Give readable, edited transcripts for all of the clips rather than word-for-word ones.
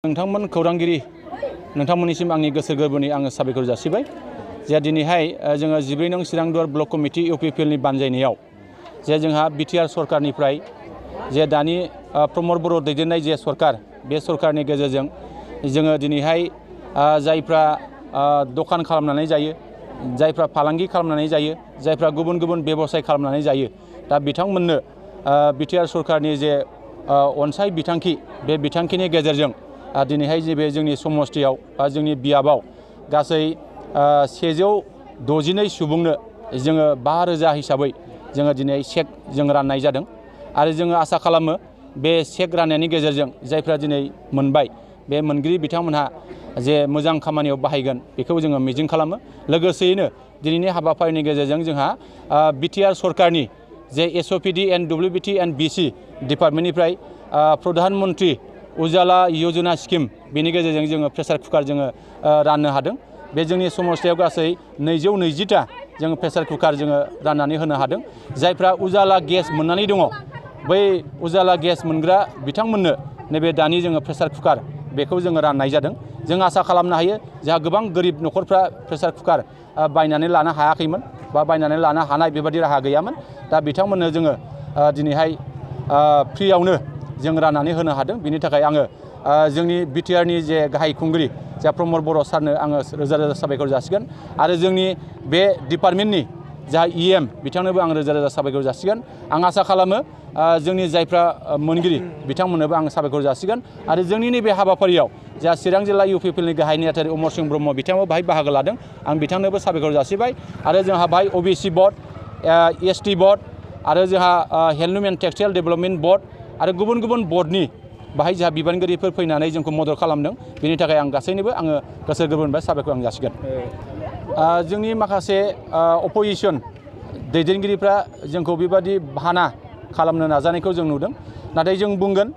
नोंथांमोन खौरांगिरि नोंथांमोननिसिम आंनि गोसो गोरबोनि आङो साबायखर जासिबाय जे दिनैहाय जोङो 14 नं चिरांदुवार ब्लक कमिटि इउपिपिएलनि बानजायनायाव जे जोंहा बिटिआर सरकारनिफ्राय जे दानि प्रमद बर' दैदेननाय जे सरकार बे सरकारनि गेजेरजों जोङो दिनैहाय जायफ्रा दखान खालामनानै जायो जायफ्रा फालांगि खालामनानै जायो जायफ्रा गुबुन गुबुन बेबसाय खालामनानै जायो दा बिथांमोननो बिटिआर सरकारनि जे अनसाय बिथांखि बे बिथांखिनि गेजेरजों दिनैहाय जे बे जोंनि समस्थियाव बा जोंनि बियाबाव गासै 162 सुबुंनो जोङो 5,000 हिसाबै जोङो दिनै चेक जों राननाय जादों आरो जोङो आसा खालामो बे चेक राननायनि गेजेरजों जायफ्रा दिनै मोनबाय बे मोनगिरि बिथांमोनहा जे मोजां खामानियाव बाहायगोन बेखौ जोङो मिजिं खालामो लोगोसेयैनो दिनैनि हाबाफारिनि गेजेरजों जोंहा बिटिआर सरकारनि जे एसअपिडि एन्ड डब्लिउबिटि एन्ड बिसि डिपार्टमेन्टनिफ्राय प्रधान मन्त्रि उजाला योजना स्किम बेनि गेजेरजों जोङो प्रेसार कुकार जोङो राननो हादों बे जोंनि समस्थियाव गासै 220टा जोङो प्रेसार कुकार जोङो राननानै होनो हादों जायफ्रा उजाला गेस मोननानै दङ बै उजाला गेस मोनग्रा बिथांमोननो नैबे दानि जोङो प्रेसार कुकार बेखौ जोङो राननाय जादों जों आसा खालामनो हायो जोंहा गोबां गोरिब न'खरफ्रा प्रेसार कुकार बायनानै लानो हायाखैमोन बा बायनानै लानो हानाय बेबादि राहा गैयामोन दा बिथांमोननो जोङो दिनैहाय फ्रियावनो जों राननानै होनो हादों बिनि थाखाय आङो जोंनि बिटिआरनि जे गाहाय खुंगिरि जा प्रमद बर' सारनो आङो रोजा रोजा साबायखर जासिगोन आरो जोंनि बे डिपार्टमेन्टनि जा इएम बिथांनोबो आं रोजा रोजा साबायखर जासिगोन आं आसा खालामो जोंनि जायफ्रा मोनगिरि बिथांमोननोबो आं साबायखर जासिगोन आरो जोंनि नैबे हाबाफारियाव जा चिरां जिल्ला इउपिपिएलनि गाहाय नेहाथारि अमर सिंह ब्रह्म बिथाङाबो बाहाय बाहागो लादों आं बिथांनोबो साबायखर जासिबाय आरो जोंहा बाहाय ओबिसि बर्ड एसटि बर्ड आरो जोंहा handloom and textile development board आरो गुबुन गुबुन बर्डनि बाहाय जोंहा बिबानगिरिफोर फैनानै जोंखौ मदद खालामदों बेनि थाखाय आं गासैनोबो आङो गोसो गोरबोनिफ्राय साबायखर आं जासिगोन जोंनि माखासे अपोजिसन दैदेनगिरिफ्रा जोंखौ बेबादि बाहाना खालामनो नाजानायखौ जों नुदों नाथाय जों बुंगोन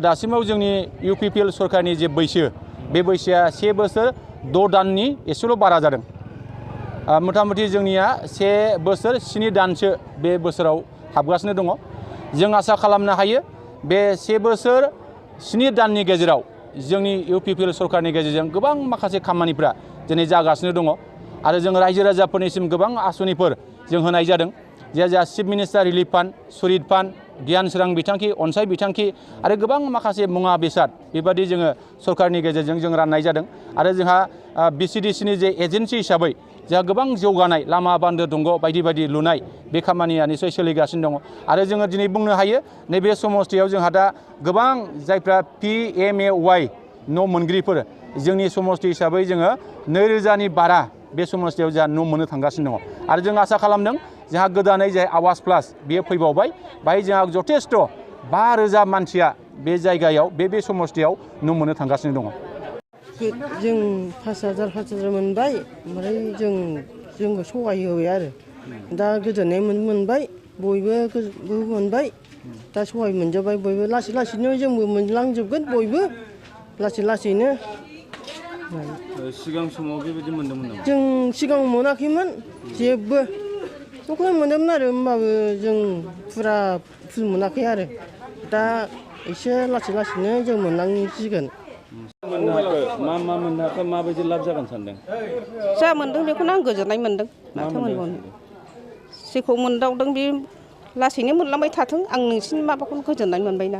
दासिमाव जोंनि इउपिपिएल सरकारनि जे बैसो बे बैसोआ 1 बोसोर 6 दाननि एसेल' बारा जादों मथा मथि जोंनिया 1 बोसोर 7 दानसो बे बोसोराव हाबगासिनो दङ जों आसा खालामनो हायो बे 1 बोसोर 7 दाननि गेजेराव जोंनि इउपिपिएल सरकारनि गेजेरजों गोबां माखासे खामानिफ्रा दिनै जागासिनो दङ आरो जों रायजो राजाफोरनिसिम गोबां आसनिफोर जों होनाय जादों जे जा chief minister relief fund सुरित fund गियान सोरां बिथांखि अनसाय बिथांखि आरो गोबां माखासे मुवा बेसाद बेबादि जोङो सरकारनि गेजेरजों जों राननाय जादों आरो जोंहा बिसिडिसिनि जे एजेन्सि हिसाबै जोंहा गोबां जौगानाय लामा बान्दो दंग बायदि बायदि लुनाय बे खामानिया निसय सोलिगासिनो दङ आरो जोङो दिनै बुंनो हायो नैबे समस्थियाव जोंहा दा गोबां जायफ्रा PMAY न' मोनगिरिफोर जोंनि समस्ति हिसाबै जोङो 2,000नि बारा बे समस्थियाव जोंहा न' मोननो थांगासिनो दङ आरो जों आसा खालामदों जोंहा गोदानै जाय आवास प्लास बेयो फैबावबाय बाहाय जोंहा जथेस्थ' 5,000 मानसिया बे जायगायाव बे समस्थियाव न' मोननो थांगासिनो दङ जों 5,000 मोनबाय ओमफ्राय जोंबो सहाय होबाय आरो दा गोजोननाय मोनबाय बयबो मोनबाय दा सहाय मोनजोब्बाय बयबो लासै लासैनो जोंबो मोनलांजोबगोन बयबो लासै लासैनो सिगां समाव बेबायदि मोनदोंमोन नामा जों सिगां मोनाखैमोन जेबो दख'ना मोनदोंमोन आरो होमबाबो जों फुरा फुल मोनाखै आरो दा एसे लासै लासैनो जों मोनलांसिगोन मा मोनाखै माबायदि लाब जागोन सानदों जा मोनदों बेखौनो आं गोजोननाय मोनदों माथो मोनबावनो जेखौ मोनदावदों बे लासैनो मोनलांबाय थाथों आं नोंसिनि माबाखौनो गोजोननाय मोनबायना